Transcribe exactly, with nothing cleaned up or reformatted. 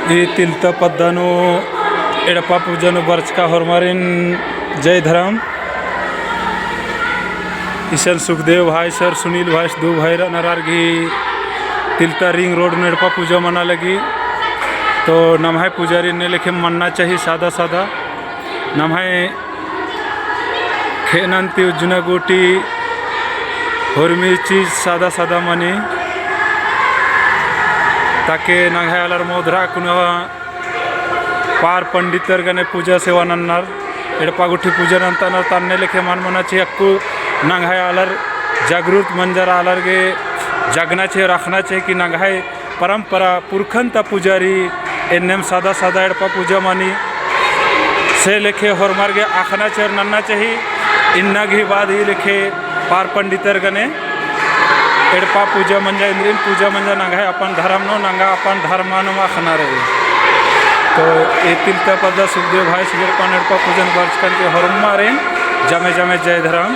ई तिलता पद्दा नू एड़पा पूजा नू बरचका होरमारिन जय धरम। इसन सुखदेव भाई सर, सुनील भाई, दू भाई रअनर आर गही तिलता रिंग रोड नू एड़पा पूजा मना लगी। तो नम्है पुजारी ने लेखे मन्ना चाही सादा सादा। नम्है खेअनन ती उज्जना गूटी होरमी चीज सादा सादा मनी। ताके नंग्है आलर मोधरा कुना पार पंडितर गने पूजा सेवा नन्नर, एड़पा गुट्ठी पूजा नन्तनर, तन्ने लेखे मल मना चाही। अक्कु नंग्है आलर जागरूक मंजर, आलर गे जगना चाही, रखना चाही कि नंग्है परंपरा पुरखन ता पूजा रई, एन्नेम सादा सादा एड़पा पूजा मनी। से लेखे होरमर गे अख़ना चाही, नन्ना चाही। इन्ना गही बाद ही लेखे पार पंडितर गने एड़पा पूजा मंजा, इन्द्रिम पूजा मंजा, नंग्है अपन धर्म नू, नंगा अपन धर्म नू अख़ना रई। तो ए तिलता पद्दा सुखदेव भाई सिगरपन एड़पा पूजन बरचकन के होरमारिन जमे जमे जय धरम।